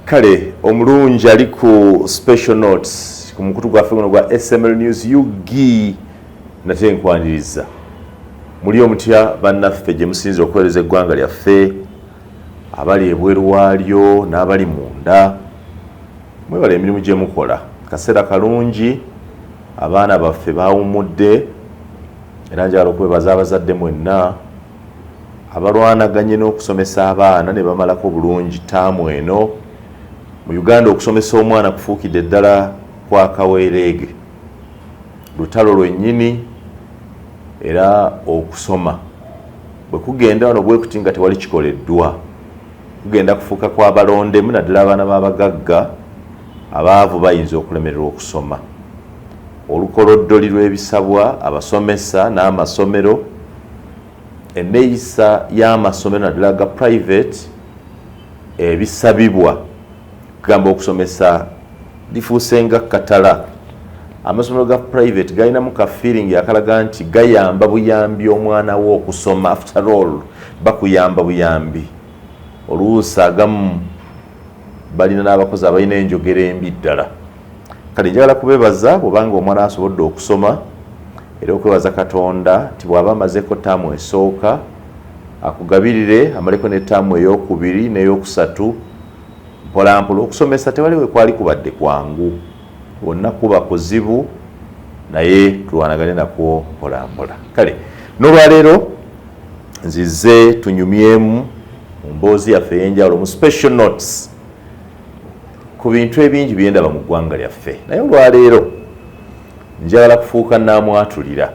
Kale omulungi ali ku Special Notes ku mukutu gwaffe guno gwa SML News UG, nate nkwaniriza. Muli omutya bannaffe gye musinza okuweereza eggwanga lyaffe, abali ebweru waalyo n'abali munda? Mwebala emirimu gye mukola. Kaseera kalungi, abaana baffe bawummudde, era njagala okwebaza abazadde mwenna abalwanaganye n'okusomesa abaana ne bamalako bulungi taamu eno. Mu Uganda okusomesa omwana kufuukidde ddala kwa kaweereege, lutalo lwennyini, era okusoma bwe kugenda wano bwe kuti nga tewali kikoleddwa, kugenda kufuuka kwa balondemu, naddala abaana b'abagagga. Abaavu bayinza okulemererwa okusoma. Olukoloddoli lw'ebisabwa abasomesa n'amasomero, enneeyisa y'amasomero naddala ga private, ebisabibwa kugamba okusomesa lifuuse nga katala. Amasomero ga private galinamu ka feeling akalaga nti gayamba buyambi omwana wo okusoma. After all, bakuyamba buyambi. Oluusi agamu balina n'abakozi abalina enjogera embi ddala. Kale njagala kubebaza bwobanga omwana asobodde okusoma, era okwebaza Katonda nti bw'aba amazeeko taamu esooka, akugabirire amaleko ne taamu eyokubiri n'eyokusatu mpolampola. Okusomesa tewali we kwali kubadde kwangu, wonna kuba kuzibu, naye tulwanagane nakwo mpolampola. Kale n'olwaleero nzize tunyumyemu mu mboozi yaffe ey'enjawulo mu Special Notes ku bintu ebingi byendaba mu ggwanga lyaffe. Naye olwaleero njagala kufuuka naamwatulira,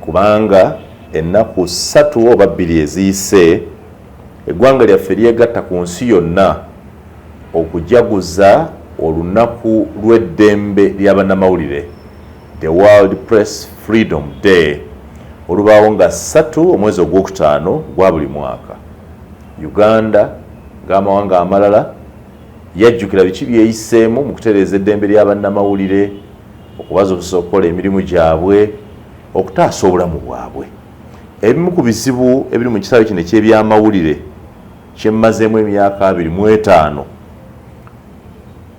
kubanga ennaku 3 oba 2 eziyise eggwanga lyaffe lyegatta ku nsi yonna okujaguza olunaku lw'eddembe ly'abannamawulire, the World Press Freedom Day, olubaawo nga 3 omwezi ogwokutaano gwa buli mwaka. Uganda ng'amawanga amalala yajjukira biki byeyiseemu mu kutereeza eddembe ly'abannamawulire, okubasobozesa okukola emirimu gyabwe, okutaasa obulamu bwabwe. Ebimu ku bizibu ebiri mu kisaawe kino eky'ebyamawulire kyemmazeemu emyaka 25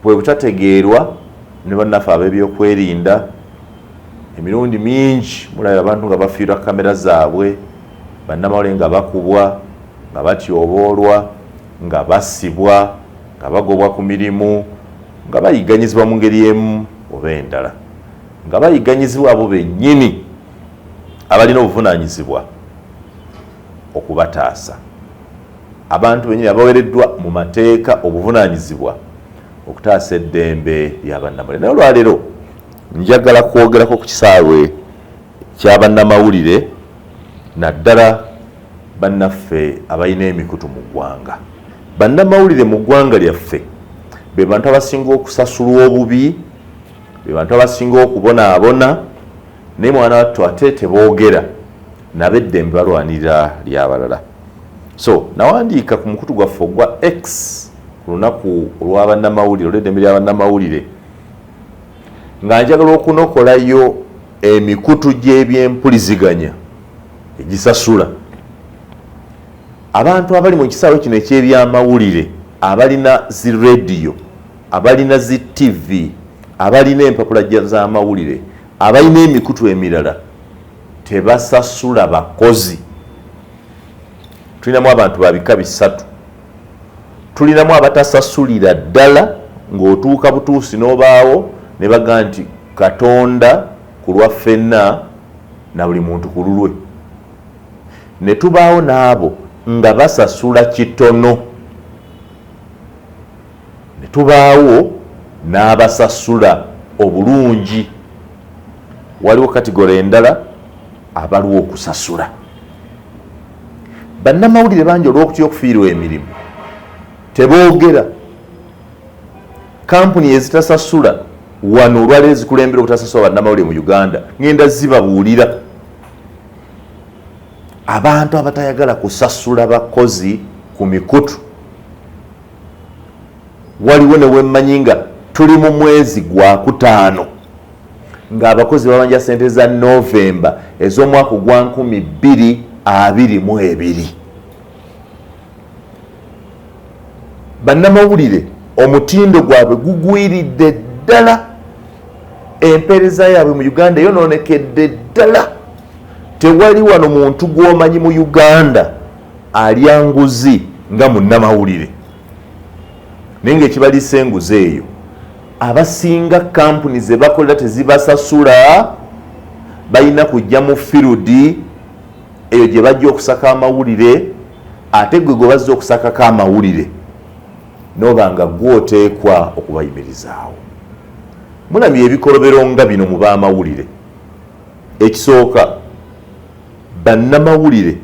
bwe butategeerwa ne bannaffe ab'ebyokwerinda. Emirundi mingi mulabye abantu nga bafiirwa kamera zaabwe, bannamawulire nga bakubwa, nga batyoboolwa, nga basibwa, nga bagobwa ku mirimu, nga bayigganyizibwa mu ngeri emu oba endala, nga bayigganyizibwa abo bennyini abalina obuvunaanyizibwa okubataasa, abantu bennyini abaweereddwa mu mateeka obuvunaanyizibwa okutaasa eddembe ly'abannamawulire. Naye olwaleero njagala kwogerako ku kisaawe ky'abannamawulire, naddala bannaffe abalina emikutu mu ggwanga. Bannamawulire mu ggwanga lyaffe be bantu abasinga okusasulwa obubi, be bantu abasinga okubonaabona, naye mwana wattu ate teboogera nabo eddembe balwanirira lyabalala. So nawandiika ku mukutu gwaffe ogwa X ku lunaku olw'abannamawulire, olw'eddembe ly'abannamawulire, nga njagala okunokolayo emikutu gy'ebyempuliziganya egisasula abantu abali mu kisaawe kino eky'ebyamawulire, abalina zi rediyo, abalina zi TV, abalina empapula z'amawulire, abalina emikutu emirala. Tebasasula bakozi. Tulinamu abantu babika bisatu. Tulinamu abatasasulira ddala, ng'otuuka butuusi n'obaawo ne baga nti Katonda ku lwa ffenna na buli muntu ku lulwe. Ne tubaawo n'abo nga basasula kitono, ne tubaawo n'abasasula obulungi. Waliwo category endala, abaliwo okusasula. Bannamawulire bangi olw'okutya okufiirwa emirimu teboogera. Kampuni ezitasasula wano olwaleero, ezikulembera obutasasula bannamawulire mu Uganda, ngenda zibabuulira. Abantu abatayagala kusasula bakozi ku mikutu, waliwo ne wemmanyi nga tuli mu mwezi gwakutaano ng'abakozi babanja sente za Novemba ez'omwaka ogwa 2022. Bannamawulire omutindo gwabwe gugwiridde ddala, empeereza yaabwe mu Uganda eyonoonekedde ddala. Tewali wano muntu gw'omanyi mu Uganda alya nguzi nga munnamawulire, naye ngaekibaliisa enguzi eyo, abasinga kampuni ze bakolera tezibasasula. Balina kujja mu field eyo gye bajja okusaka amawulire, ate gwe gwe bazza okusakako amawulire noba nga gwoteekwa okubayimirizaawo. Mulabye ebikolobero nga bino mu baamawulire. Ekisooka, bannamawulire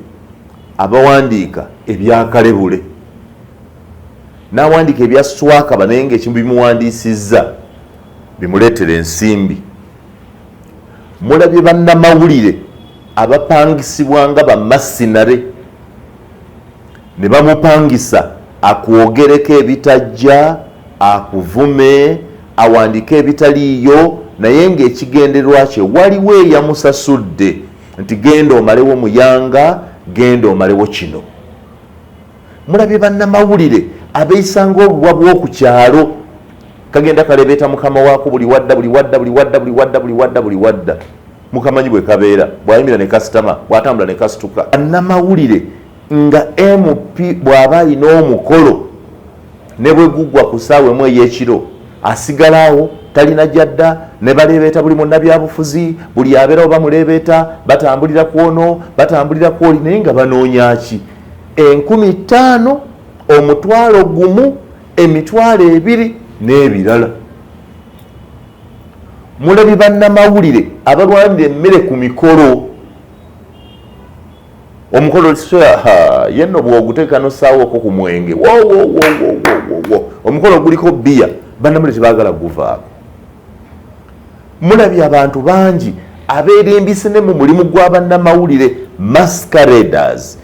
abawandiika ebyakalebule, n'awandiika ebya swakaba, naye ngaekimu bimuwandiisizza bimuleetera ensimbi. Mulabye bannamawulire abapangisibwa nga bamasinare, ne bamupangisa akwogereko ebitajja, akuvume, awandiike ebitaliiyo, naye ng'ekigendererwa kye waliwo eyamusasudde nti genda omalewo muyanga, genda omalewo kino. Mulabye bannamawulire abeeyisanga obubwa bw'oku kyalo, kagenda kalebeeta mukama waako buli wadda, buli wadda, buli wadda, buli wadda, buli wadda, buli wadda. Mukamanyi bwe kabeera, bw'ayimira ne kasitama, bw'atambula ne kasituka. Bannamawulire nga MP bw'aba alina omukolo, ne bwe gugwa ku ssaawa 1 ey'ekiro, asigalaawo, talina gyadda, ne baleebeeta buli munnabyabufuzi, buli abeerawo bamuleebeeta, batambulira ku ono, batambulira ku oli, naye nga banoonya ki? 5000, 10,000, 20,000 n'ebirala. Mulabye bannamawulire abalwanira emmere ku mikolo. Omukolo yenno bw'oguteeka nossaawoko ku mwenge, wowowowowowo, omukolo guliko bbiya, bannamawulire tebaagala guvaako. Mulabye abantu bangi abeerimbise ne mu mulimu gwa bannamawulire, masqueraders.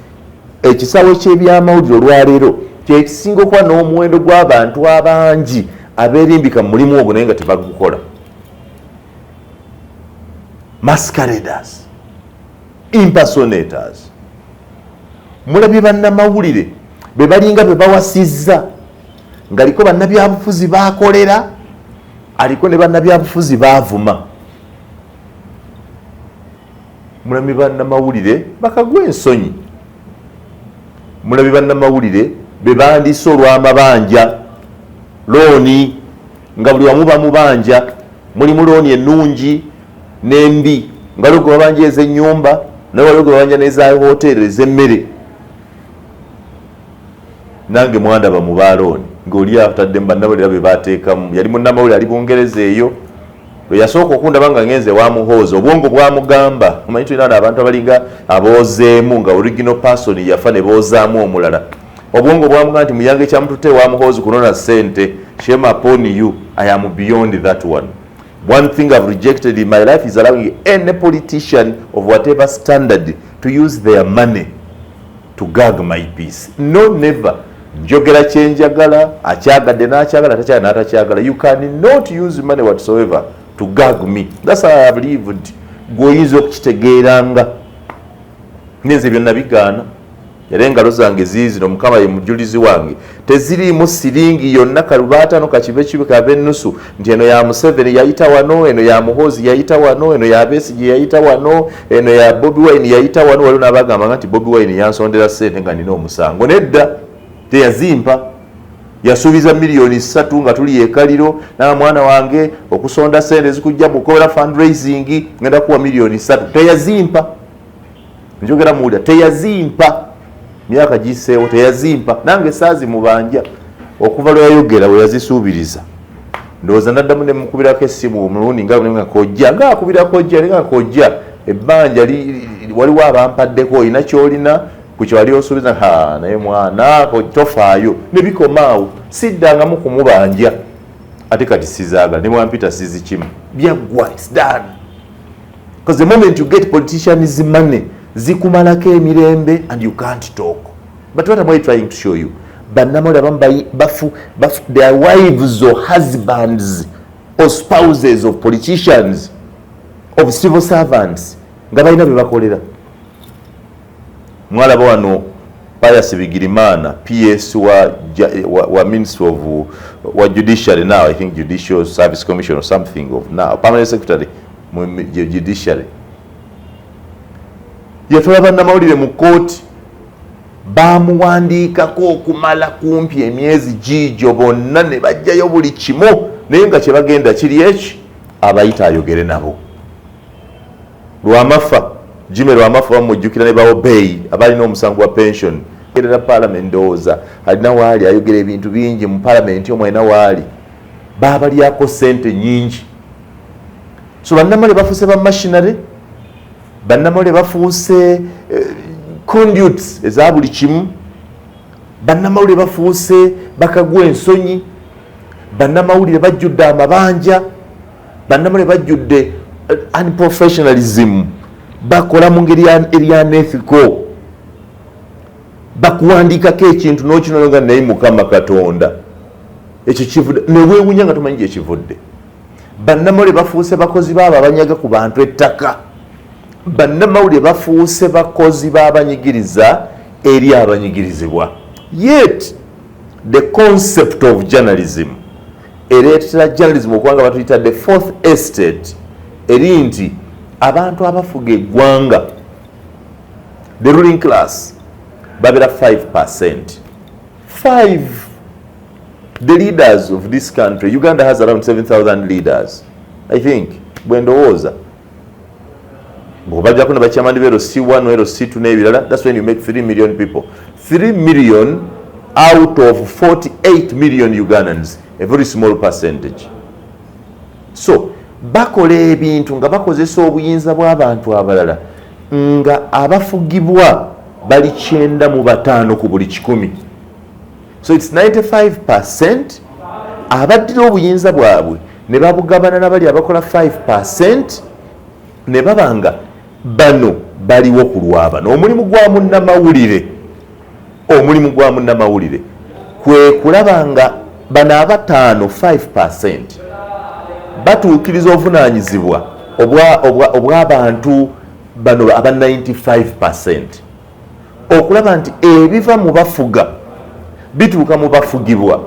Ekisaawe ky'ebyamawulire olwaleero kyekisinga okuba n'omuwendo gw'abantu abangi abeerimbika mu mulimu ogwo naye nga tebagukola, masqueraders, impersonators. Mulabye bannamawulire be balinga be bawasizza, ng'aliko bannabyabufuzi bakolera, aliko ne bannabyabufuzi baavuma. Mulabye bannamawulire bakagwa ensonyi. Mulabye bannamawulire be bandise olw'amabanja, looni, nga buli wamu bamubanja. Mulimu looni ennungi n'embi, nga waliwo gwe babanja ez'ennyumba, naye waliwo gwe babanja n'eza hoteeri, ez'emmere. Nange mwandaba mu balooni ng'oli ataddemu bannamawulire be bateekamu. Yali munnamawulire ali Bungereza eyo. Lwe yasooka okundaba nga ngenze wa Muhoozi, obwongo bwamugamba, omanyi tulina wano abantu abalinga aboozeemu nga original person yafa ne boozaamu omulala. Obwongo bwamugamba nti Muyange kyamututte wa Muhoozi kunona ssente. Shame upon you. I am beyond that one. One thing I've rejected in my life is allowing any politician of whatever standard to use their money to gag my peace. No, never. Njogera kyenjagala, akyagadde n'akyagala, atakyagala n'atakyagala. You cannot use money whatsoever to gag me. That's how I have lived. Gweoyinza okukitegeeranga nenze byonna bigaana, era engalo zange ziizino, Mukama ye mujulizi wange, teziriimu siringi yonna, kalubaatano kakibe kibe kaba ennusu, nti eno ya Museveni yayita wano, eno ya Muhoozi yayita wano, eno ya Besigye yayita wano, eno ya Bobi Wine yayita wano. Waliwo n'abagambanga nti Bobi Wine yansondera ssente nga nina omusango. Nedda, teyazimpa. Yasuubiza 3 miliyoni nga tuli ekaliro naa, mwana wange, okusonda sente zikujja mukola fundraising, ngenda kuwa 3 miliyoni. Teyazimpa. Njogera muwulira, teyazimpa. Myaka giseewo, teyazimpa. Nange saazi mubanja okuva lwe yayogera, we yazisuubiriza. Ndowooza naddamu nemukubirako essimu omulundi nga kojja, nga akubira kojja, nga kojja ebbanja waliwo abampaddeko, olina kyolina ku kyewali osuubiza? Ha, naye mwana tofaayo, nebikomaawo. Siddangamu kumubanja, ate kati sizaagala, ne bwampita sizikimu, byaggwa. It's done, because the moment you get politicians' money, zikumalako emirembe and you can't talk. But what am I trying to show you? Bannamawulire abamu bafu, bafu, their wives or husbands or spouses of politicians, of civil servants, nga balina bye bakolera. Mwalaba wano Pius Bigirimana, PS wa Ministry of wa Judiciary now, I think Judicial Service Commission or something of now, permanent secretary mu judiciary, yatwala bannamawulire mu kooti, bamuwandiikako okumala kumpi emyezi giigyo bonna ne bajjayo buli kimu, naye nga kyebagenda kiri eki abayita ayogere nabo. Lwamafa, Jimmy Lwamafa, bamujjukira ne baobey abalina omusango wa pension era parliament, ndowooza alina waali ayogera ebintu bingi mu parliament omwo, alina waali babalyako sente nyingi. So bannamawulire bafuuse ba machinery, bannamawulire bafuuse conduits eza buli kimu, bannamawulire bafuuse bakagwa ensonyi, bannamawulire bajjudde amabanja, bannamawulire bajjudde unprofessionalism, bakola mu ngeri eri unethical, bakuwandiikako ekintu n'okinonga, naye Mukama Katonda, ekyo kivudde neweewunya nga tomanyi gyekivudde. Bannamawulire bafuuse bakozi baabo abanyaga ku bantu ettaka. Bannamawulire bafuuse bakozi b'abanyigiriza eri abanyigirizibwa. Yet the concept of journalism ereetera journalism okuba nga batuyita the fourth estate, eri nti abantu abafuga eggwanga, the ruling class, babeera 5%, 5, the leaders of this country. Uganda has around 7000 leaders, I think, bwe ndowooza, bw'obajjako ne bachairman ba LC1, LC2 n'ebirala, that's when you make 3 million people. 3 million out of 48 million Ugandans, a very small percentage. So bakola ebintu nga bakozesa obuyinza bw'abantu abalala, nga abafugibwa bali 95 ku buli 100. So it's 95% abaddira obuyinza bwabwe ne babugabana nabali abakola 5%, ne baba nga bano baliwo ku lwabano. Omulimu gwa munnamawulire kwe kulaba nga bano abataano, 5%, batuukiriza obuvunaanyizibwa obw'abantu bano aba 95%, okulaba nti ebiva mu bafuga bituuka mu bafugibwa,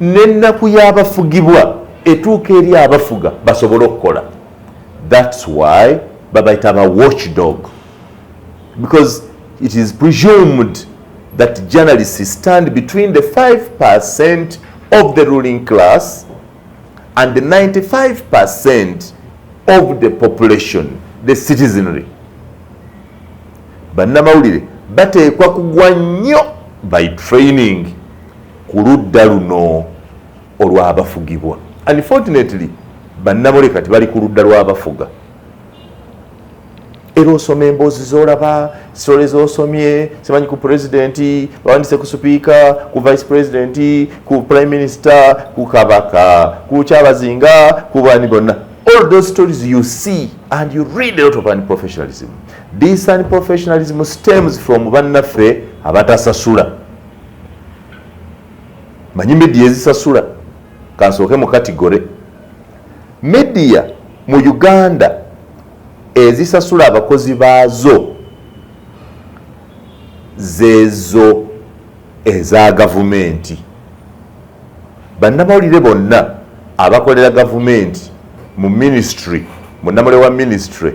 n'ennaku y'abafugibwa etuuka eri abafuga basobole okukola. That's why babayita ba watchdog, because it is presumed that journalists stand between the 5% of the ruling class and the 95% of the population, the citizenry. Bannamawulire bateekwa kugwa nnyo by training ku ludda luno olw'abafugibwa. Unfortunately, bannamawulire kati bali ku ludda lw'abafuga. Era osoma emboozi z'olaba, story z'osomye, simanyi ku pulezidenti, bawandise ku sipiika, ku vice president, ku prime minister, ku kabaka, ku kyabazinga, ku bani bonna. All those stories you see and you read, a lot of unprofessionalism. This unprofessionalism stems from bannaffe abatasasula. Manyi media ezisasula, kansooke mu category media mu Uganda ezisasula abakozi baazo, zeezo eza gavumenti. Bannamawulire bonna abakolera gavumenti mu ministry, munnamawulire wa ministry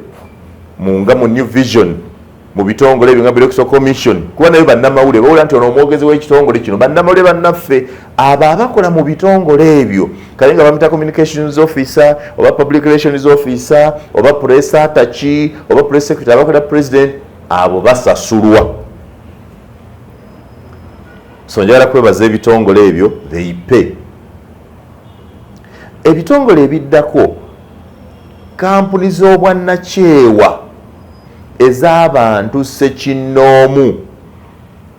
munga mu New Vision, mu bitongole ebyo nga Electoral Commission, kuba nayo bannamawulire bawulira nti ono omwogezi w'ekitongole kino. Bannamawulire bannaffe abo abakola mu bitongole ebyo, kale nga bamita communications officer oba public relations officer oba press attaché oba press secretary, abakolera president, abo basasulwa. So njagala kwebaza ebitongole ebyo, they pay. Ebitongole ebiddako, kampuni z'obwannakyewa ez'abantu ssekinnoomu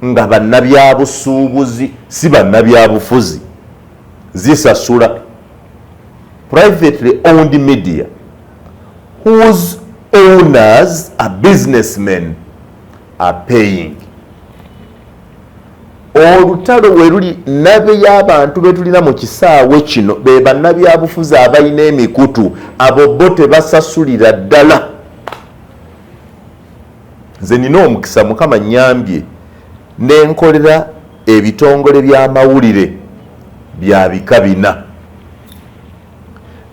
nga bannabyabusuubuzi, si bannabyabufuzi, zisasula. Privately owned media whose owners are businessmen are paying. Olutalo we luli nabe y'abantu betulina mu kisaawe kino be bannabyabufuzi abalina emikutu. Abo bo tebasasulira ddala. Nze nina omukisa, Mukama nyambye. Nenkolera ebitongole by'amawulire bya bika bina.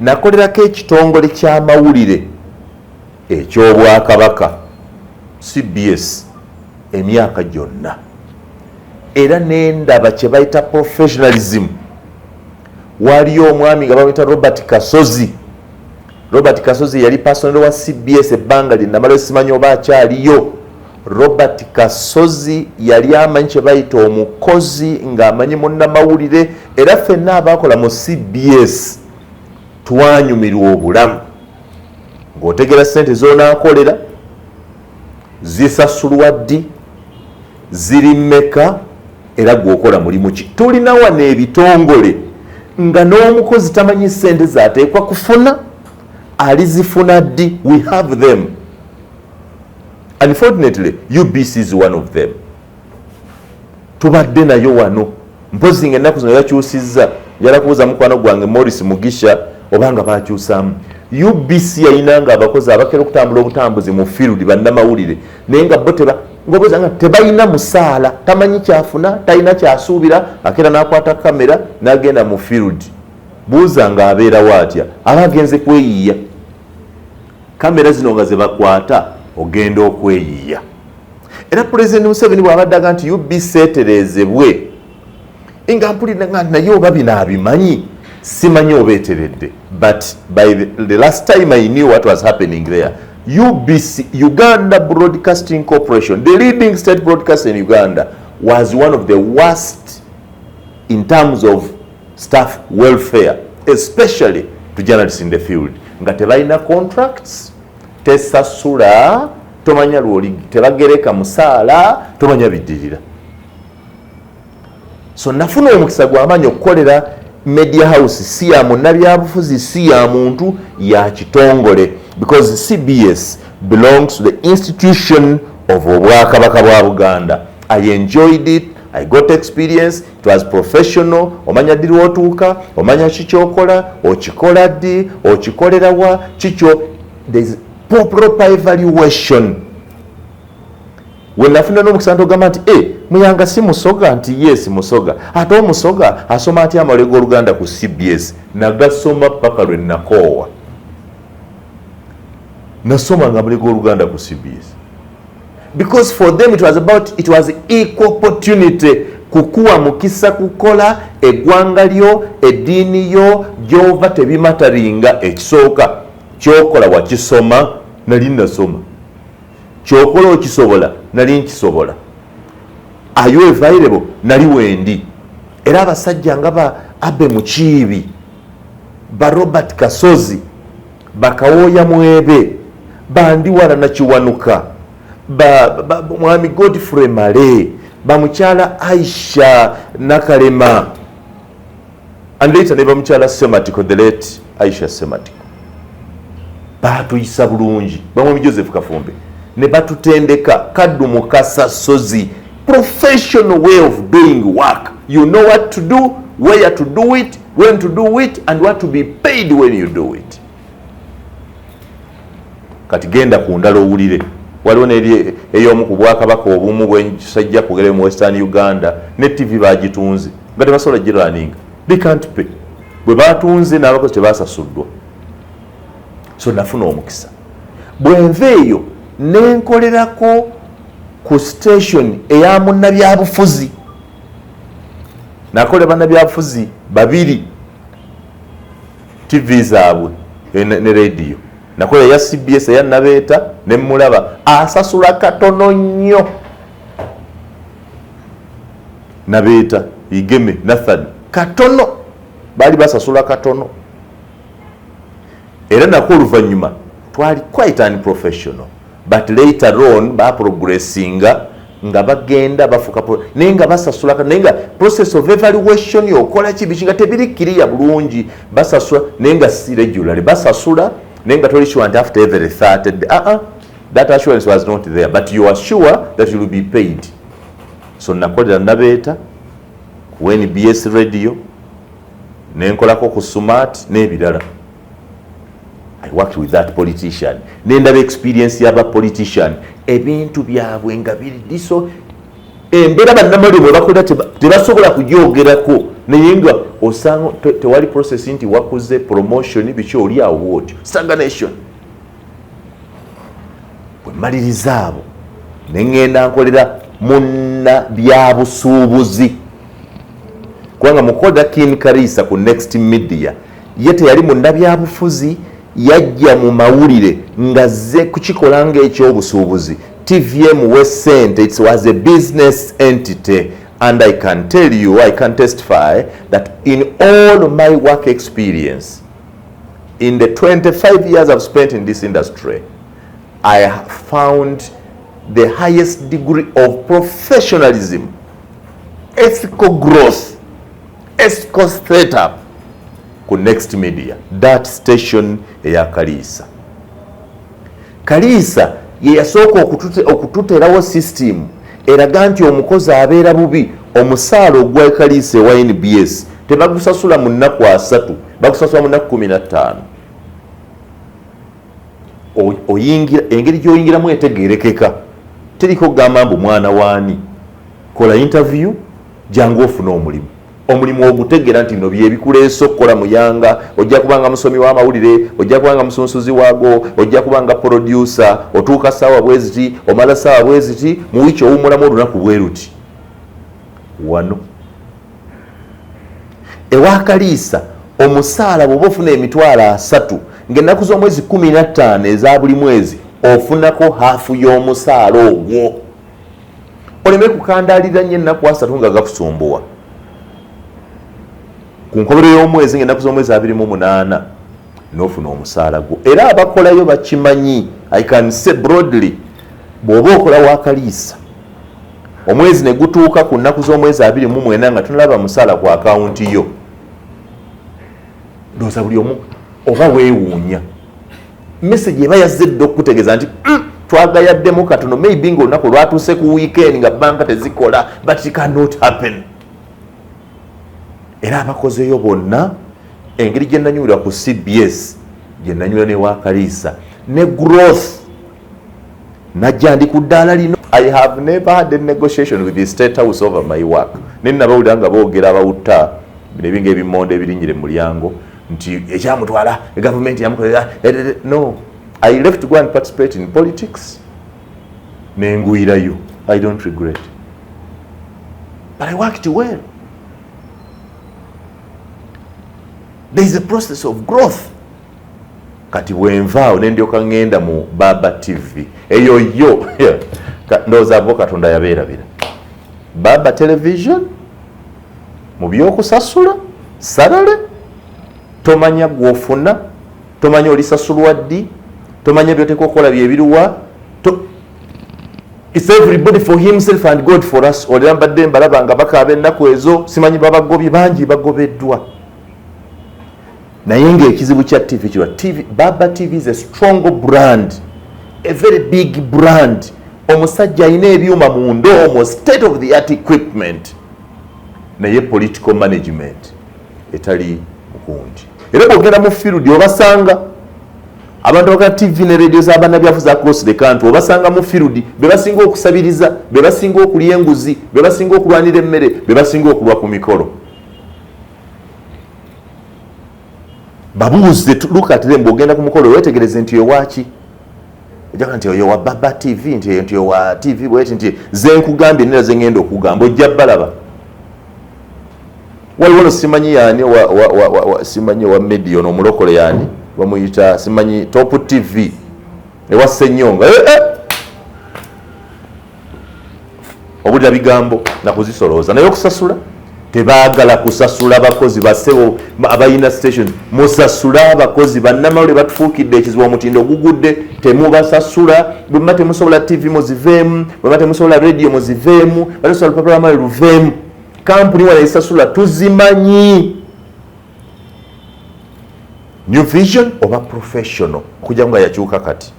Nakolerako ekitongole ky'amawulire eky'Obwakabaka, CBS, emyaka gyonna, era nendaba kye bayita professionalism. Waliyo omwami nga bamwita Robert Kasozi. Robert Kasozi yali personnel wa CBS ebbanga lyenamala, simanyi oba akyaliyo. Robert Kasozi yali amanyi kye bayita omukozi, ng'amanyi munnamawulire, era ffenna abakola mu CBS twanyumirwa obulamu ng'otegera sente z'onaakolera zisasulwa ddi, ziri mmeka, era gweokola mulimu ki. Tulina wano ebitongole nga n'omukozi tamanyi sente zateekwa kufuna, alizifuna ddi. We have them. Unfortunately, UBC is one of them. Tubadde nayo wano, mpozi nga ennaku zino yakyusizza. Njala kubuuza mukwano gwange Morris Mugisha obanga bakyusaamu. UBC yayinanga abakozi abakera okutambula obutambuzi mu field, bannamawulire, naye nga bo teba ngoboza nga tebalina musaala, tamanyi kyafuna, talina kyasuubira. Akeera n'akwata kamera n'agenda mu field. Buuza nga abeerawo atya, aba agenze kweyiiya. Kamera zino nga zebakwata, ogenda okweyiiya. Era Pulezidenti Museveni bw'abadde aga nti UBC etereezebwe, nga mpulira nga naye oba bino abimanyi, simanyi oba eteredde. But by the last time I knew what was happening there, UBC, Uganda Broadcasting Corporation, the leading state broadcaster in Uganda, was one of the worst in terms of staff welfare, especially to journalists in the field, nga tebalina contracts, tesasula, tomanya lwoli, tebagereka musaala, tomanya biddirira. So nafuna omukisa gw'amaanyi okukolera media house, si ya munnabyabufuzi, si ya muntu, ya kitongole, because CBS belongs to the institution of Obwakabaka bwa Buganda. I enjoyed it, I got experience, it was professional. Omanya ddi lwotuuka, omanya kikyokola, okikola ddi, okikolerawa, kikyo. There is proper evaluation. Wenafuna n'omukisa ntogamba nti e Muyanga si Musoga, nti yes, Musoga. Ate Omusoga asoma atya amawulire g'Oluganda ku CBS? Nagasoma paka lwe nakoowa. Nasoma nga amawulire g'Oluganda ku CBS because for them it was about, it was equal opportunity, kukuwa mukisa kukola eggwanga lyo, eddiini yo, gyova tebimatteringa. Ekisooka kyokola wakisoma, nali nasoma. Kyokola okisobola, nali nkisobola. Are you available? Nali wendi. Era abasajja nga ba Abe Mukiibi, ba Robert Kasozi, Bakawooya Mwebe, Bandiwala Nakiwanuka, mwami Godfrey Male, bamukyala Aisha Nakalema, and later ne bamukyala Sematiko, the late Aisha Sematiko, batuyisa bulungi. Bamwami Joseph Kafumbe ne batutendeka. Kaddu Mukasa Sozi, professional way of doing work. You know what to do, where to do it, when to do it, and what to be paid when you do it. Kati genda ku ndala owulire. Waliwo neri ey'omu ku bwakabaka obumu bwensajja kugere mu Western Uganda, ne TV bagitunze nga tebasobola girunninga, they can't pay. Bwe batunze n'abakozi tebasasuddwa. So nafuna omukisa, bwenva eyo nenkolerako ku station eya munnabyabufuzi. Nakolera bannabyabufuzi babiri TV zaabwe ne radio. Nakola eya CBS eya Nabeeta, nemulaba asasula katono nnyo. Nabeeta Igeme Nathan, katono, baali basasula katono. Era nako oluvannyuma twali quite unprofessional, but later on baprogressinga nga bagenda bafuka, naye nga basasula, naye nga process of evaluation, okola kibiki, nga tebiri kiriya bulungi. Basasula naye nga si regularly basasula, naye nga toli sure nti after every 30 day, that assurance was not there, but you are sure that you will be paid. So nakolera Nabeeta ku NBS Radio, nenkolako ku Smart n'ebirala. I worked with that politician, nendaba experience y'aba politician, ebintu byabwe nga biri diso. Embeera bannamawulire bwe bakolera tebasobola kugyogerako, naye nga osanga tewali process nti wakuze promotion biki, oli awo bwotyo, stagnation. Bwe mmaliriza abo, ne ŋŋenda nkolera munna byabusuubuzi, kubanga mukolera Kin Karisa ku Next Media, ye teyali munnabyabufuzi, yajja mu mawulire nga zze kukikola ng'ekyobusuubuzi. TVM wesente, it was a business entity, and I can tell you, I can testify that in all my work experience, in the 25 years I've spent in this industry, I have found the highest degree of professionalism, ethical growth, ethical setup ku Next Media, that station eya Kaliisa. Kaliisa ye yasooka okututerawo system eraga nti omukozi abeera bubi, omusaala ogwa Kaliisa ewa NBS tebagusasula mu nnaku 30, bagusasula mu nnaku 15. Oyingira, engeri gy'oyingiramu etegerekeka, teriko kugamba mbu mwana waani. Kola interview, jangu ofune omulimu. Omulimu ogutegeera nti no byebikuleese okukola muyanga, ojja kubanga musomi w'amawulire, ojja kubanga musunsuzi waago, ojja kubanga producer, otuuka saawa bweziti, omala saawa bweziti, mu wiiki owummulamu olunaku bwe ruti. Wano ewakaliisa omusaala bw'oba ofuna 300,000, ng'ennaku z'omwezi 15 eza buli mwezi ofunako half y'omusaala ogwo, oleme kukandaalirira nnyo ennaku 30 nga gakusumbuwa. Ku nkomerero y'omwezi, ng'ennaku z'omwezi 28, n'ofuna omusaala gwo. Era abakolayo bakimanyi. I can say broadly, bw'oba okola wakaliisa, omwezi ne gutuuka ku nnaku z'omwezi 29 nga tunalaba musaala ku akawunti yo, ndowooza buli omu oba weewuunya. Message eba yazze dda okukutegeeza nti twagayaddemu katono, maybe nga olunaku lwatuuse ku weekend nga banka tezikola, but it cannot happen. Era abakozeeyo bonna, engeri gye nanyumira ku CBS, gye nanyumira ne wakaliisa ne growth, najja ndi ku ddaala lino. I have never had a negotiation with the State House over my work. Ne nabawulira nga boogera, abawutta bino ebinga ebimondo ebirinyire mu mulyango nti ekyamutwala gavumenti yamukolera. No, I left to go and participate in politics, nengwirayo. I don't regret, but I worked well. There is a process of growth. Kati bwenvaawo nendyoka ŋŋenda mu Baba TV. Eyo yo ndowooza bo Katonda yabeerabira. Baba Television mu byokusasula salale, tomanya gwofuna, tomanya olisasulwa ddi, tomanya byoteeka okukola byebiruwa. It's everybody for himself and God for us. Olera mbadde mbalaba nga bakaaba ennaku ezo, simanyi babagobye, bangi bagobeddwa. Naye ngaekizibu kya TV kirwa TV, Baba TV is a strong brand, a very big brand. Omusajja alina ebyuma munda omwo, state of the art equipment, naye political management etali mukundi. Era bwogenda mu field obasanga abantu baka TV ne radio z'abannabyafuzi across the country, obasanga mu field be basinga okusabiriza, be basinga okulya enguzi, be basinga okulwanira emmere, be basinga okulwa ku mikolo. Babuuze, look at them. Bwogenda ku mukolo weetegereze nti ewaki ojjaga nti oyo wa Baba TV, nti owa TV bweti, nti ze nkugambye nera ze ngenda okugamba, ojja balaba. Waliwo no simanyi yaani simanyi wa media ono omulokole yaani bamuyita simanyi Top TV ewa Ssenyonga, Obulira bigambo nakuzisolooza, naye okusasula tebaagala kusasula bakozi. Basebo abalina station, musasule abakozi. Bannamawulire batufuukidde ekizibu, omutindo gugudde, temubasasula. Bwemba temusobola TV muziveemu, bwemba temusobola radio muziveemu, batesobola lupapula lwamawulire luveemu. Kampuni wano esasula tuzimanyi, New Vision oba Professional, okujja nga yakyuka kati.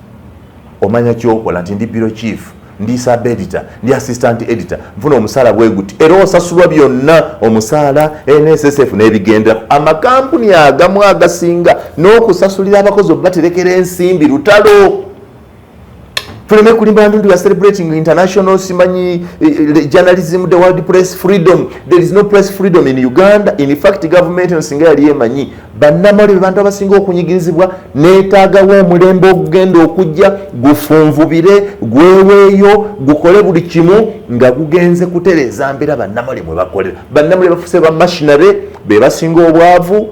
Omanya kyokola nti ndi bureau chief, ndi sub editor, ndi assistant editor, nfuna omusaala bwe guti, era osasulwa byonna, omusaala, NSSF n'ebigendera. Amakampuni agamu agasinga n'okusasulira abakozi obaterekera ensimbi lutalo. Tuleme kulimba nti we are celebrating international, simanyi, journalism, the world press freedom. There is no press freedom in Uganda. In fact, government eno singa yali emanyi bannamawulire bantu abasinga okunyigirizibwa, neetaagawo omulembe ogugenda okujja gufunvubire, gweweeyo, gukole buli kimu nga gugenze kutereeza mbeera bannamawulire mwe bakolera. Bannamawulire bafuuse ba machinery, be basinga obwavu.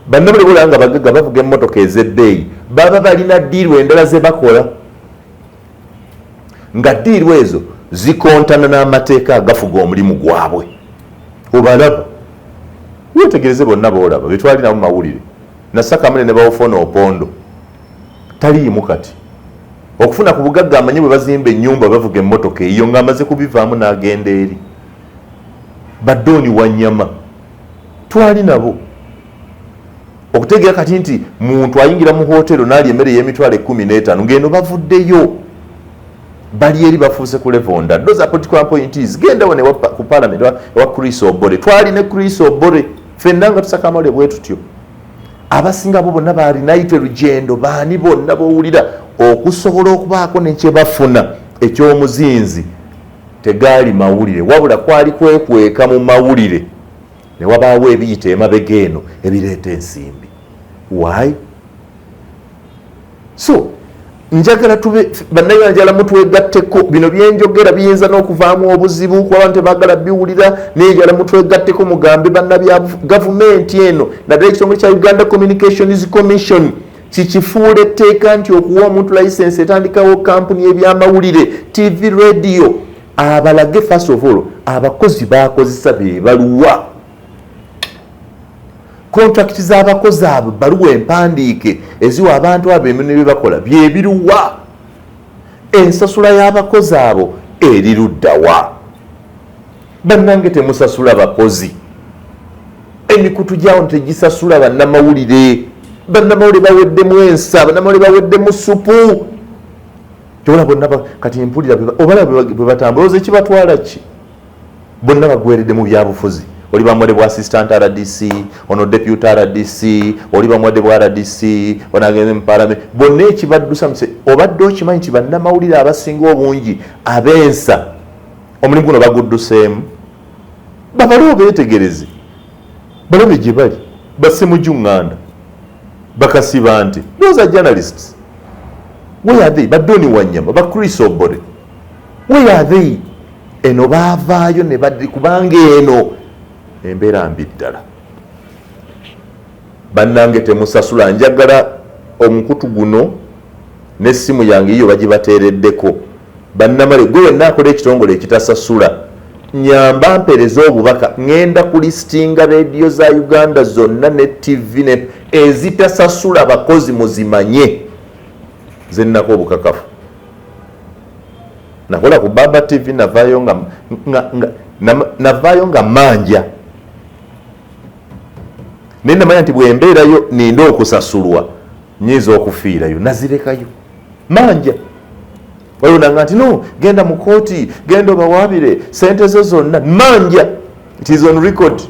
Bannamawulire bolaba nga bagagga, bavuga emmotoka ez'ebbeeyi, baba balina deal endala ze bakola, nga deal ezo zikontana n'amateeka agafuga omulimu gwabwe. Obalaba, wetegereze bonna boolaba betwalinamu mawulire nasakamule ne bawofona Opondo taliimu kati okufuna ku bugagga. Amanyi bwe bazimba ennyumba, bavuga emmotoka eyo, ng'amaze kubivaamu n'agenda eri. Badooni Wanyama twali nabo. Okutegeera kati nti muntu ayingira mu hotero n'alya emmere y'emitwalo 15, ng'eno bavuddeyo bali eri bafuuse ku level ndala. Those are political appointees. Genda wano ku parliament ewa Chris Obore, twali ne Chris Obore ffenna nga tusaka amawulire bwe tutyo. Abasinga bo bonna balinaitwe lugendo, baani bonna bowulira okusobola okubaako nekyebafuna ekyomuzinzi. Tegaali mawulire, wabula kwali kwekweka mu mawulire ne wabaawo ebiyita emabega eno ebireeta ensimbi. Why? So njagala tube bannayuganda, njagala mutwegatteko. Bino byenjogera biyinza n'okuvaamu obuzibu kuba abantu tebaagala biwulira, naye njagala mutwegatteko, mugambe bannabya gavumenti eno, naddala ekitongole kya Uganda Communications Commission, kikifuula etteeka nti okuwa omuntu license etandikawo kampuni ebyamawulire, TV, radio, abalage first of all abakozi bakozesa be baluwa, contract z'abakozi abo, baluwa empandiike eziwa abantu abo emirimu bye bakola byebiruwa, ensasula y'abakozi abo eri luddawa. Bannange, temusasula bakozi. Emikutu gyawo tegisasula bannamawulire. Bannamawulire baweddemu ensa, bannamawulire baweddemu supu. Tyola bonna kati mpulira obala bwe batambula, oza ekibatwala ki? Bonna bagweredde mu byabufuzi. Oli bamuwadde bwa assistant RDC, ono deputy RDC, oli bamuwadde bwa RDC, ono agenze mu parliament. Bonna ekibaddusa muse, obadde okimanyi nti bannamawulire abasinga obungi ab'ensa omulimu guno bagudduseemu? Babale, obeetegereze, balabe gye bali. Basemuju Ŋŋanda, bakasiba nti those are journalists. Where are they? Badoni Wanyama, ba Chris Obore, where are they? Eno baavaayo ne baddi, kubanga eno embeera mbi ddala. Bannange, temusasula. Njagala omukutu guno n'essimu yange yiyo bagibateereddeko. Bannamale, gwe wenna akola ekitongole ekitasasula, nyamba mpereze obubaka. Ŋŋenda kulistinga rediyo za Uganda zonna ne TV ne ezitasasula bakozi, muzimanye. Zennako obukakafu, nakola ku Baba TV, navaayo nga navaayo nga manja, naye namanya nti bwembeerayo ninda okusasulwa nyinza okufiirayo. Nazirekayo manja. Waliwo nanga nti no, genda mu kooti, genda obawaabire sente zo zonna. Manja, it is on record,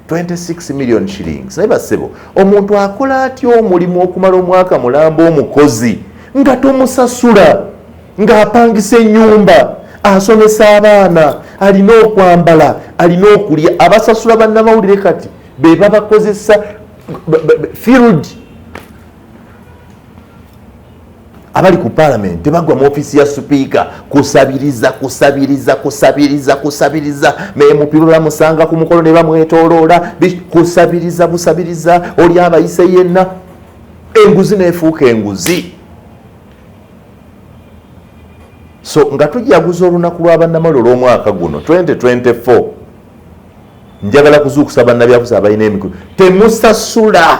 26 million shillings. Naye basebo, omuntu akola atya omulimu okumala omwaka mulamba, omukozi nga tomusasula, ng'apangisa ennyumba, asomesa abaana, alina okwambala, alina okulya? Abasasula bannamawulire kati be babakozesa field. Abali ku parliament tebagwa mu ofiisi ya sipiika kusabiriza, kusabiriza, kusabiriza, kusabiriza. MP bamusanga ku mukolo ne bamwetoloola, kusabiriza busabiriza. Oli abayise yenna, enguzi neefuuka enguzi. So nga tujaguza olunaku lw'abannamawulire olw'omwaka guno 2024, njagala kuzuukusa bannabyabufuzi abalina emikulu: temusasula.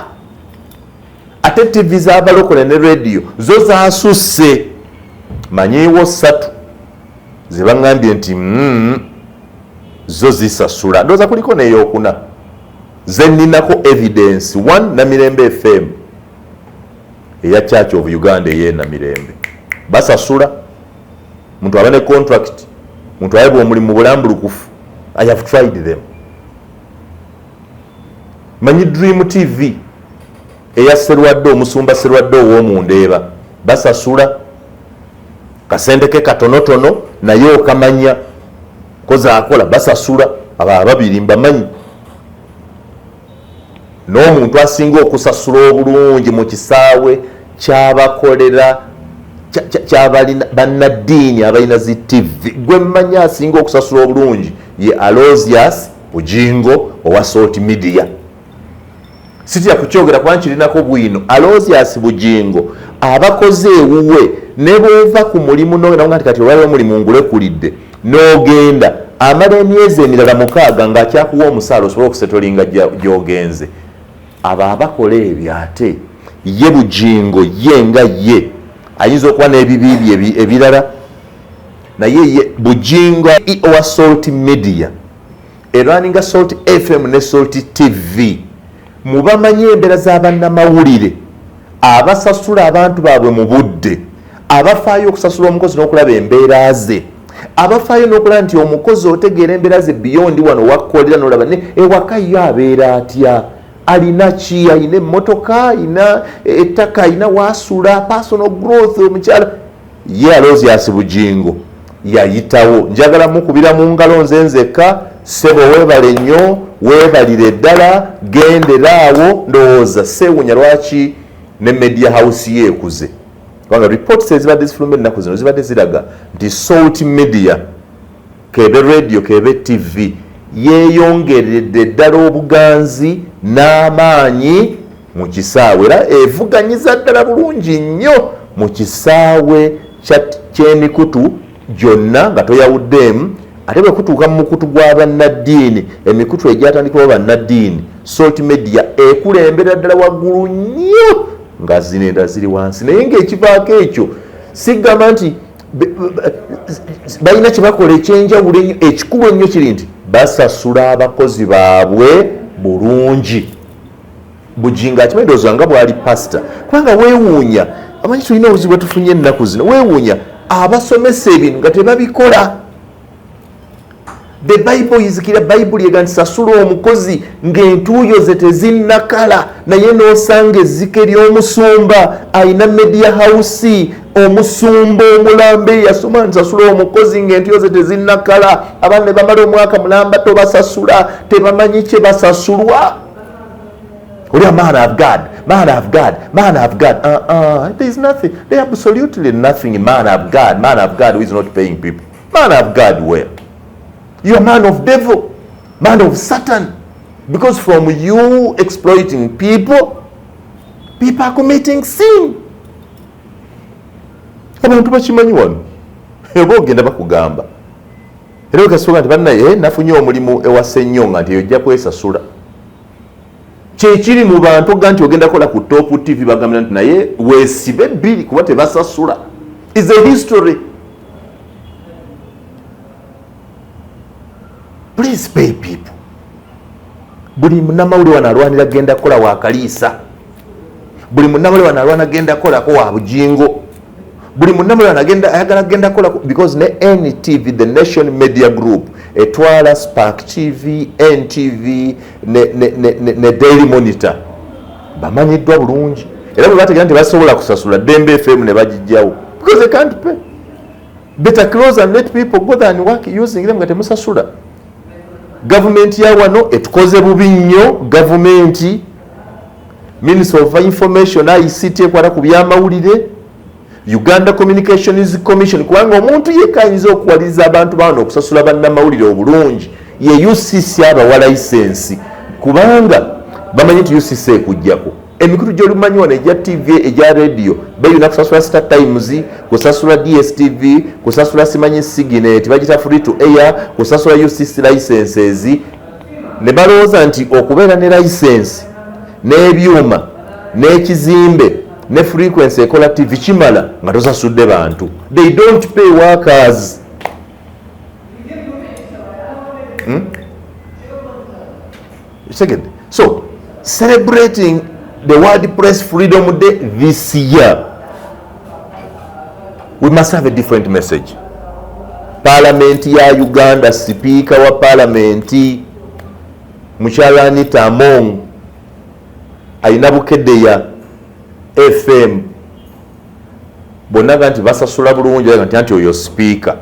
Ate TV z'abalokole ne rediyo zo zasusse. Manyiiwo ssatu ze baŋŋambye nti zo zisasula. Ndowooza kuliko n'eyokuna ze nninako evidence. One, Namirembe FM eya Church of Uganda ey'enamirembe, basasula. Muntu aba ne contract, muntu ayebwa omulimu mu bulambulukufu. I have tried them. Manyi Dream TV eya Serwadde, omusumba Serwadde ow'omundeeba, basasula. Kasente ke katonotono naye okamanya kozi akola basasula. Abo ababiri mbamanyi. N'omuntu asinga okusasula obulungi mu kisaawe kyabakolera kyabalina bannaddiini abalina zi TV, gwe mmanyi asinga okusasula obulungi ye Aloysius Bugingo owa Salt Media. Sitya kukyogera kuba nkirinako bwino. Aloysius Bugingo abakoze ewuwe ne bwova ku mulimu nogenda nti kati olwaliro omulimu ngulekulidde, n'ogenda amala emyezi emirala 6 ng'akyakuwa omusaala osobole okusetolinga gy'ogenze. Abo abakola ebyo, ate ye Bugingo ye nga ye ayinza okuba n'ebibi bye ebirala, naye ye Bugingo owa Salt Media erwaninga Salt FM ne Salt TV, mubamanyi embeera z'abannamawulire abasasula abantu baabwe mu budde, abafaayo okusasula omukozi n'okulaba embeera ze, abafaayo n'okulaba nti omukozi otegeera embeera ze beyond wano wakkolera, n'olaba ne ewaka yo abeera atya, alina ki, alina emmotoka, alina ettaka, alina wasula, personal growth. Omukyala ye Aloysius Bugingo yayitawo. Njagala mukubira mu ngalo nze nzekka. Ssebo, weebale nnyo, weebalire ddala, genderaawo. Ndowooza seewunya lwaki ne media house ye ekuze, kubanga reports ezibadde zifuluma ennaku zino zibadde ziraga nti Salt Media, kebe radio kebe TV, yeeyongeredde ddala obuganzi n'amaanyi mu kisaawe, era evuganyiza ddala bulungi nnyo mu kisaawe ky'emikutu gyonna nga toyawuddeemu. Ate bwe kutuuka mu mukutu gwa bannaddiini, emikutu egyatandikibwa bannaddiini, Salt Media ekulembera ddala waggulu nnyo nga zino endala ziri wansi. Naye ng'ekivaako ekyo sigamba nti balina kye bakola ekyenjawulo ennyo. Ekikulu ennyo kiri nti basasula abakozi baabwe bulungi. Bugingo akimanyi, ndowooza nga bwali pasita, kubanga weewuunya, amanyi tulina obuzibu bwe tufunye ennaku zino. Weewuunya abasomesa ebintu nga tebabikola. The Bible is clear. Bayibuli ega nti sasula omukozi ng'entuuyo ze tezinnakala, naye n'osanga ezzike ly'omusumba alina media house, omusumba omulambe yasoma nti sasula omukozi ng'entuuyo ze tezinnakala. Abaana ne bamala omwaka mulamba tobasasula, tebamanyi kye basasulwa. Oli a man of God, man of God, man of God. There is nothing, there absolutely nothing. Man of God, man of God who is not paying people, man of God where? You are man of devil, man of Satan, because from you exploiting people, people are committing sin. Abantu bakimanyi wano, oba ogenda bakugamba era okasuka nti bannaye nafunye omulimu ewa Ssenyonga nti ojja kwesasula. Kyekiri mu bantu oga nti ogenda kola ku Top TV, bagambira nti naye weesibe bbiri kuba tebasasula. Is a history. Please pay people. Buli munnamawulire wano alwanira genda kukola wakaliisa, buli munnamawulire wano alwana genda kukolako wa Bugingo, buli munnamawulire wano ayagala genda kukolako, because ne NTV, the Nation Media Group, etwala Spark TV, NTV ne Daily Monitor, bamanyiddwa bulungi. Era bwe bategera nti basobola kusasula, Dembe FM ne bagijjawo because they can't pay. Better close and let people go than work using them nga temusasula. Gavumenti ya wano etukoze bubi nnyo. Gavumenti, Minister of Information, ICT ekwata ku byamawulire, Uganda Communications Commission, kubanga omuntu yekka ayinza okuwaliriza abantu bano okusasula bannamawulire obulungi ye UCC abawa license, kubanga bamanyi nti UCC ekujjako emikutu gyolumanyi wano egya TV, egya radio, beyuna kusasula Star Times, kusasula DStv, kusasula simanyi Signet bagita free to air, kusasula UCC licenses. Ne balowooza nti okubeera ne license n'ebyuma n'ekizimbe ne frequency ekola TV kimala nga tosasudde bantu. They don't pay workers, Second, so celebrating the World Press Freedom Day this year, we must have a different message. Parliament ya Uganda, sipiika wa parliament mukyala Anita Among ayina Bukedeya FM. Bonna ga nti basasula bulungi, nti anti oyo speaker.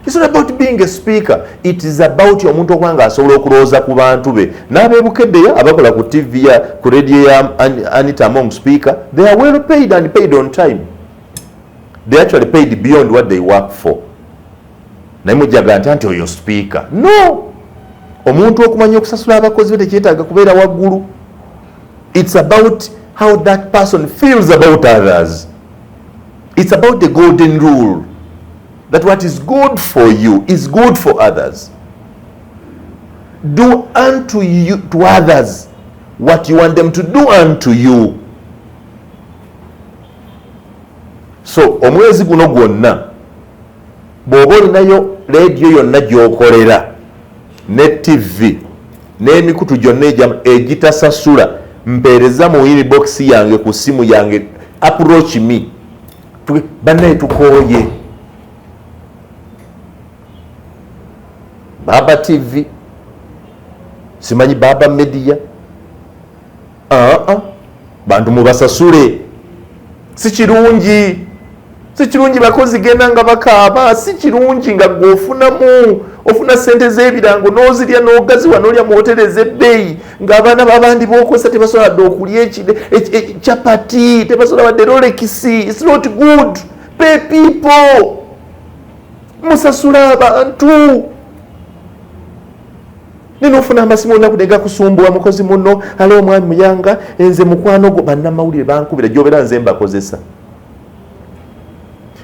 It's not about being a speaker. It is about omuntu okuba nga asobola okulowooza ku bantu be. N'abeebukeddeyo abakola ku TV ya ku radio ya Anita Among speaker, they are well paid and paid on time. They actually paid beyond what they work for. Naye mujjaga nti anti oyo speaker. No! Omuntu okumanya okusasula abakozi be tekyetaaga kubeera waggulu. It's about how that person feels about others. It's about the golden rule, that what is good for you is good for others. Do unto you to others what you want them to do unto you. So omwezi guno gwonna bw'oba olinayo leediyo yonna gy'okolera ne TV n'emikutu gyonna egitasasula, mpeereza mu inbox yange ku ssimu yange, approach me. Bannaye tukooye. Baba TV, simanyi Baba Media, bantu mubasasule. Si kirungi, si kirungi bakozi genda nga bakaaba. Si kirungi nga gwe ofunamu, ofuna sente z'ebirango n'ozirya n'ogaziwa n'olya mu hoteri ez'ebbeeyi, ng'abaana b'abandi b'okozesa tebasobola dde okulya chapati, tebasobola wadde Rolex. It's not good. Pay people, musasule abantu. Nina ofuna amasimu olunaku ne gakusumbuwa, mukozi muno, ale omwami Muyanga, nze mukwano gwo. Bannamawulire bankubira gy'obeera, nze mbakozesa.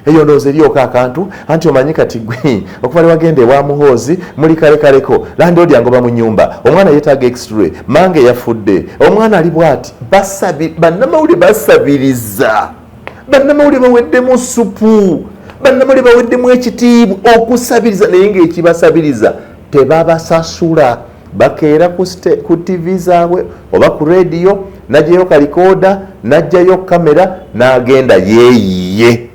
Eyo ndowooza eryoka akantu anti omanyi kati gwe okuva lwe wagenda ewa Muhoozi muli kalekaleko, landlord angoba mu nnyumba, omwana yeetaaga x-ray, mange yafudde, omwana ali bw'ati. Bannamawulire basabiriza, bannamawulire baweddemu supu, bannamawulire baweddemu ekitiibwa okusabiriza, naye ng'ekibasabiriza tebabasasula. Bakeera ku TV zaabwe oba ku rediyo, najjayo kalikooda, najjayo kamera, n'agenda yeeyiye.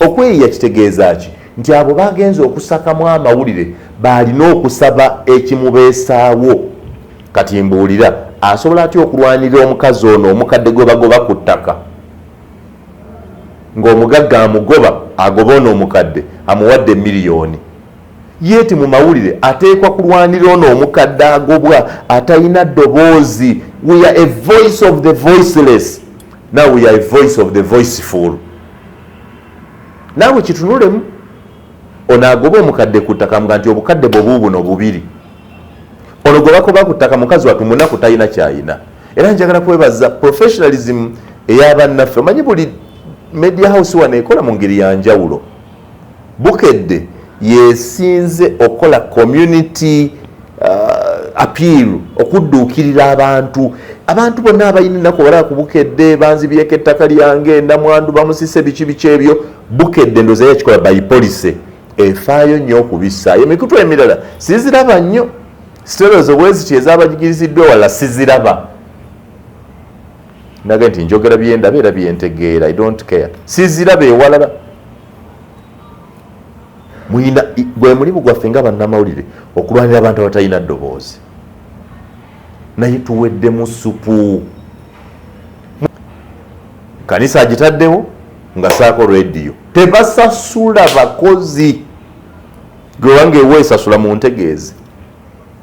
Okweyiya kitegeeza ki? Nti abo bagenze okusakamu amawulire baalina okusaba ekimubeesaawo. Kati mbuulira, asobola atya okulwanirira omukazi ono omukadde gwe bagoba ku ttaka, ng'omugagga amugoba, agoba ono omukadde amuwadde miliyoni? Yeeti mu mawulire ateekwa kulwanira ono omukadde agobwa atalina ddoboozi. We are a voice of the voiceless, now we are a voice of the voiceful. Naawe kitunulemu, ono agoba omukadde ku ttaka mga nti obukadde bwe buubuno bubiri, ono gwe bakoba ku ttaka mukazi wattu munaku talina kyayina. Era njagala kwebaza professionalism ey'abannaffe. Omanyi buli media house wano ekola mu ngeri ya njawulo. Bukedde yesinze okukola community appeal, okudduukirira abantu. Abantu bonna abalina ennaku balaba ku Bukedde, banzibyeko ettaka lyange, namwandu bamusise, biki biki ebyo. Bukedde ndowooza yakikola by policy, efaayo nnyo okubissaayo. Emikutu emirala siziraba nnyo, siterezo bweziti ezabagigiriziddwa wala siziraba. Naga nti njogera byendaba era byentegeera, I don't care, siziraba ewalala. Muyina gwe mulimu gwaffe nga bannamawulire okulwanira abantu abatalina ddoboozi, naye tuweddemu supu. Kanisa agitaddewo nga saako rediyo, tebasasula bakozi. Gwe wange eweesasula mu ntegeeze.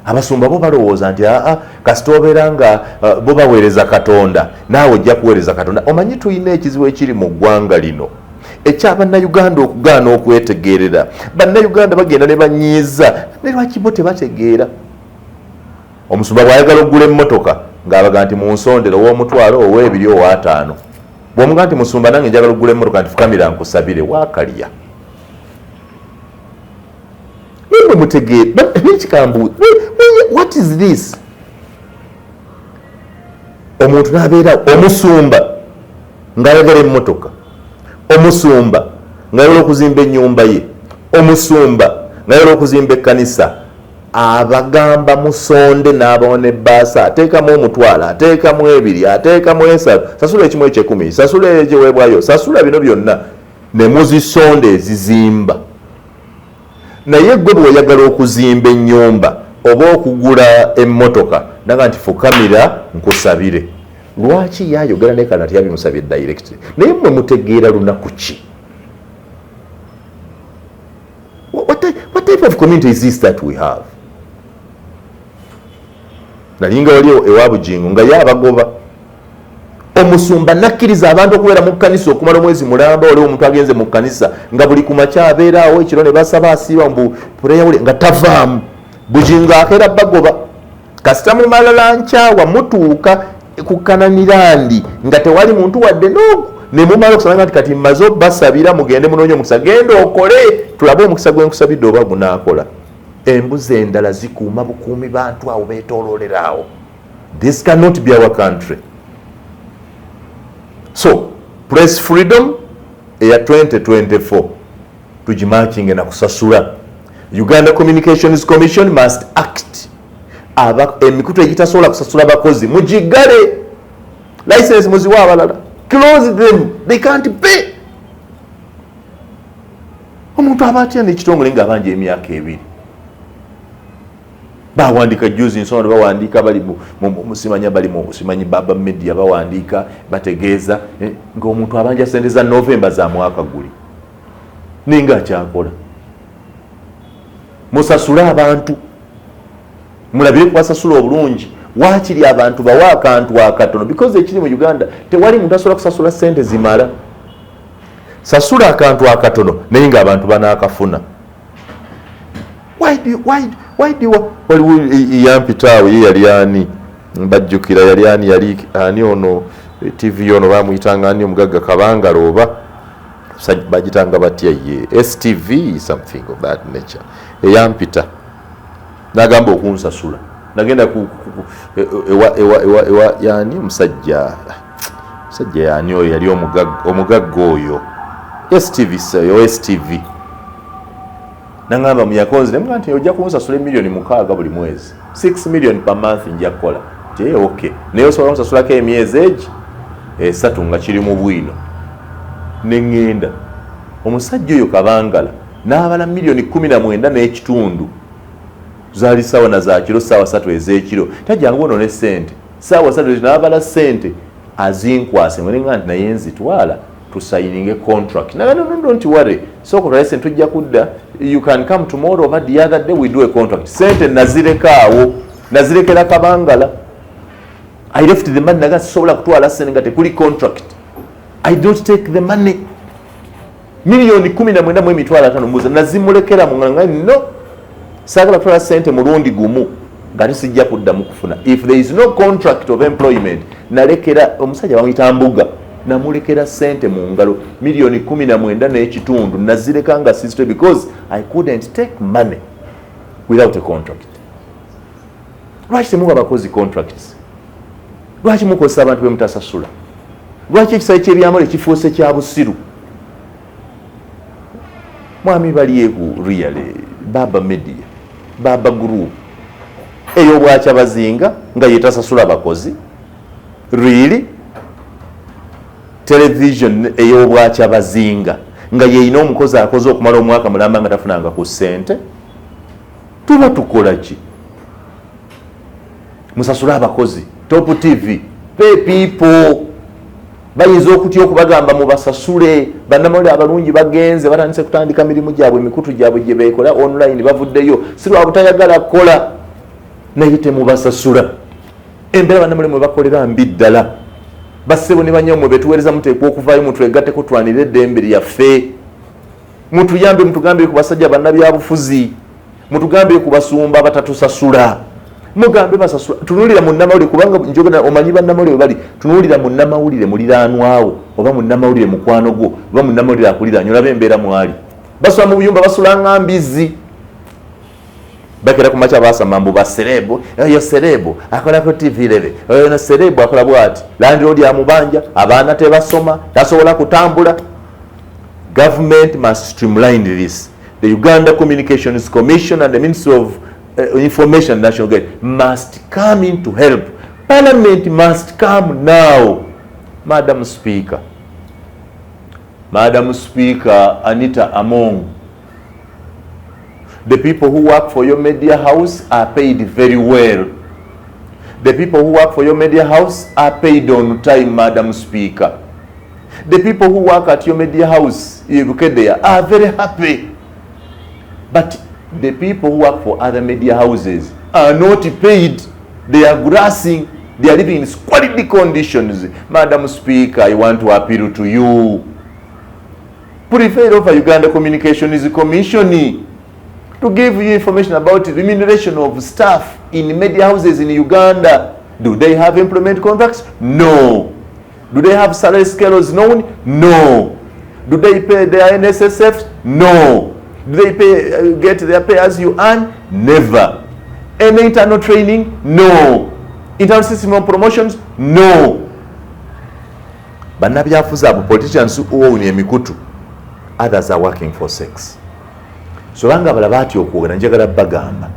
Abasumba bo balowooza nti aa kasita obeera nga bo baweereza Katonda, naawe ojja kuweereza Katonda. Omanyi tulina ekizibu ekiri mu ggwanga lino ekyabannayuganda okugaana okwetegeerera. Bannayuganda bagenda ne banyiiza, ne lwaki bo tebategeera? Omusumba bw'ayagala okugula emmotoka ng'abaga nti munsondere ow'omutwalo, ow'ebiri, ow'ataano. Bw'omuga nti musumba nange njagala okugula emmotoka, nti fukamira nkusabire, waakalya. Nimwe mutegeere nekikambu, what is this? Omuntu n'abeera omusumba ng'ayagala emmotoka, omusumba ng'ayagala okuzimba ennyumba ye, omusumba ng'ayagala okuzimba ekkanisa, abagamba musonde n'abawa n'ebbaasa, ateekamu omutwalo, ateekamu ebiri, ateekamu esatu, sasula ekimu ekyekumi, sasula ekiweebwayo, sasula bino byonna ne muzisonda ezizimba. Naye gwe bw'oyagala okuzimba ennyumba oba okugula emmotoka, naga nti fukamira nkusabire. Lwaki yayogera ne Kalala teyabimusabye direct? Naye mmwe mutegeera lunaku ki? What type of community is this that we have? Nalinga wali ewa Bugingo nga ye abagoba. Omusumba nakkiriza abantu okubeera mu kkanisa okumala omwezi mulamba. Waliwo omuntu agenze mu kkanisa nga buli ku makya abeeraawo, ekiro ne basaba, asiiba mbu prayer nga tavaamu. Bugingo akeera bagoba. Kasita mumalala nkyawa mutuuka ku Kananirandi nga tewali muntu wadde noogu, ne mumala okusanga nti kati mmaze obbasabira, mugende munoonye omukisa. Genda okole tulabe omukisa gwe nkusabidde oba gunaakola. Embuzi endala zikuuma bukuumi bantu awo beetooloolera awo. This cannot be our country. So press freedom eya 2024 tugimakinge na kusasula. Uganda Communications Commission must act. Emikutu egitasobola kusasula bakozi mugigale, license muziwe abalala. Close them, they can't pay. Omuntu aba atya n'ekitongole ng'abanja emyaka 2? Bawandika juzi nsonga, bawandiika bali simanya bali mu simanyi Baba Media, bawandiika bategeeza ng'omuntu abanja sente za Novemba za mwaka guli, naye ngaakyakola. Musasule abantu, mulabire kubasasula obulungi. Waakiri abantu bawe akantu akatono, because ekiri mu Uganda tewali muntu asobola kusasula sente zimala. Sasula akantu akatono naye ng'abantu banaakafuna. Why do you, waliwo yampitaawo ye yali ani, mbajjukira yali ani, yali ani ono TV ono bamuyitanga ani, omugagga Kabangala oba bagitanga batya ye, STV, something of that nature. Eyampita nagamba okunsasula, nagenda ewa yani musajja, musajja yani oyo yali omugagga oyo STV, yo STV. Nangamba muyakonzi nemuga nti ojja kunsasula emiliyoni 6 buli mwezi, 6 million per month, nja kukola ti ok, naye osobola kunsasulako emyezi egi 3 nga kiri mu bwino. Neŋŋenda omusajja oyo Kabangala n'abala miliyoni 19.5. Zaali sawa na zakiro, saawa 3 ez'ekiro. Tajjangu ono ne sente, saawa 3 n'abala sente azinkwase. Mwenenga nti naye nzitwala tusayininge contract. Naga no, no, don't worry, sooka otwale sente, tujja kudda, you can come tomorrow oba the other day, we do a contract. Sente nazireka awo, nazirekera Kabangala. I left the money. Naga sisobola kutwala sente nga tekuli contract. I don't take the money. 195,000 mbuza nazimulekera munganga. No, saagala kutwala sente mulundi gumu nga tisijja kuddamu kufuna if there is no contract of employment. Nalekera omusajja bamuyita Mbuga, namulekera sente mu ngalo 19.5, nazireka nga sister because I couldn't take money without a contract. Lwaki temuwa abakozi contracts? Lwaki mukozesa abantu bemutasasula? Lwaki ekisale kyebyamale kifuuse kya busiru? Mwami Balyeku, really, Baba Media, Baba Group ey'obwakyabazinga nga yetasasula bakozi, really? Television ey'obwakyabazinga nga yeyina omukozi akoze okumala omwaka mulamba nga tafunanga ku ssente, tuba tukola ki? Musasule abakozi. Top TV, pay people. Bayinza okutya okubagamba mubasasule. Bannamawulire abalungi bagenze, batandise kutandika mirimu gyabwe, emikutu gyabwe gye beekola online, bavuddeyo si lwa butayagala kukola, naye temubasasula. Embeera bannamawulire mwe bakolera mbi ddala. Bassebo ne banyammwe betuweereza, muteekwa okuvaayo mutwegatteko, tulwanire eddembe lyaffe. Mutuyambe, mutugambire ku basajja bannabyabufuzi, mutugambire ku basumba abatatusasula, mugambe basasula. Tunuulira munnamawulire, kubanga njogera omanyi bannamawulire bali. Tunuulira munnamawulire muliraanwawo oba munnamawulire mukwano gwo oba munnamawulire akuliraanye, olaba embeera mwali. Basula mu buyumba, basula nga mbizi. Bakera ku makya basama mbu ba celeb. Oyo celeb akolako TV lebe, oyo no celeb akola bwati. Landlord amubanja, abaana tebasoma, tasobola kutambula. Government must streamline this. The Uganda Communications Commission and the Ministry of Information and National Guide must come in to help. Parliament must come now. Madam Speaker, Madam Speaker Anita Among, the people who work for your media house are paid very well. The people who work for your media house are paid on time, Madam Speaker. The people who work at your media house, Bukedea, are very happy. But the people who work for other media houses are not paid. They are grassing. They are living in squalid conditions. Madam Speaker, I want to appeal to you. Prefer over Uganda Communications Commission to give you information about the remuneration of staff in media houses in Uganda. Do they have employment contracts? No. Do they have salary scales known? No. Do they pay their NSSF? No. Do they get their pay as you earn? Never. Any internal training? No. Internal system of promotions? No. Bannabyafuzi abo, politicians who own emikutu, others are working for sex. So banga balaba ati okwogera, njagala bagamba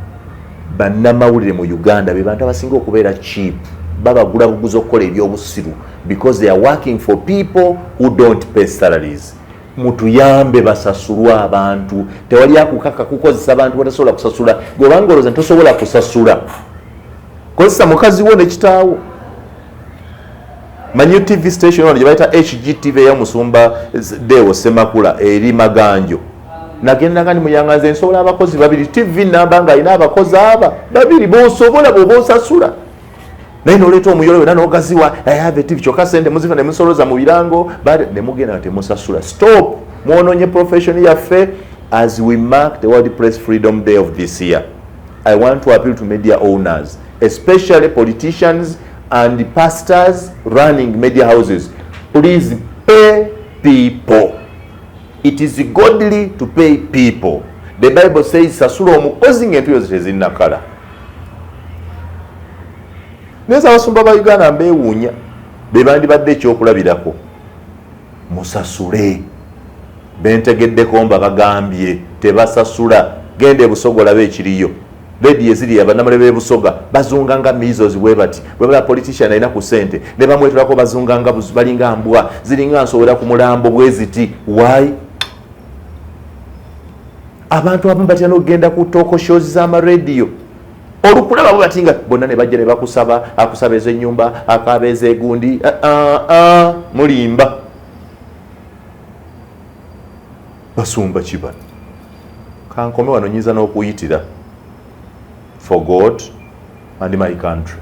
bannamawulire mu Uganda be bantu abasinga okubeera cheap. Babagula buguzi okukola ebyobusiru because they are working for people who don't pay salaries. Mutuyambe basasulwe abantu. Tewali akukaka kukozesa abantu batasobola kusasula. Gweobanga olowooza ntosobola kusasula, kozesa mukazi wo ne kitaawo. Manyi TV station ono gye bayita HGTV ey'omusumba Deo Semakula eri Maganjo. Nagendanga ni muyanga, nze nsobola abakozi babiri, TV namba nga alina abakozi aba babiri bosobola bwoba osasula, naye noleeta omuyolo wena nogaziwa, "I have a TV," kyokka sente muzifa ne musoloza mu birango ne mugenda nga temusasula. Stop, mwononye profession yaffe. As we mark the World Press Freedom Day of this year, I want to appeal to media owners, especially politicians and pastors running media houses. Please pay people. It is godly to pay people. The Bible says sasula omukozi ng'entuyo ze tezinnakala. Naye abasumba ba Uganda mbeewuunya, be bandibadde ekyokulabirako. Musasule. Bentegeddeko mba bagambye tebasasula. Genda ebusoga olabe ekiriyo. Rediyo eziri, abannamale b'ebusoga bazunga nga measles bwe bati. Bwe bala politician alina ku ssente ne bamwetulako, bazunga nga balinga mbwa ziringa nsowera ku mulambo bwe ziti. Why? Abantu abamu batya n'okugenda ku talk shows z'amarediyo. Olukulaba bwe bati nga bonna ne bajja ne bakusaba, akusaba ez'ennyumba, akaaba ez'egundi. Ah, ah, ah, mulimba. Basumba kibano, kankome wano, nyinza n'okuyitira. For God and my country.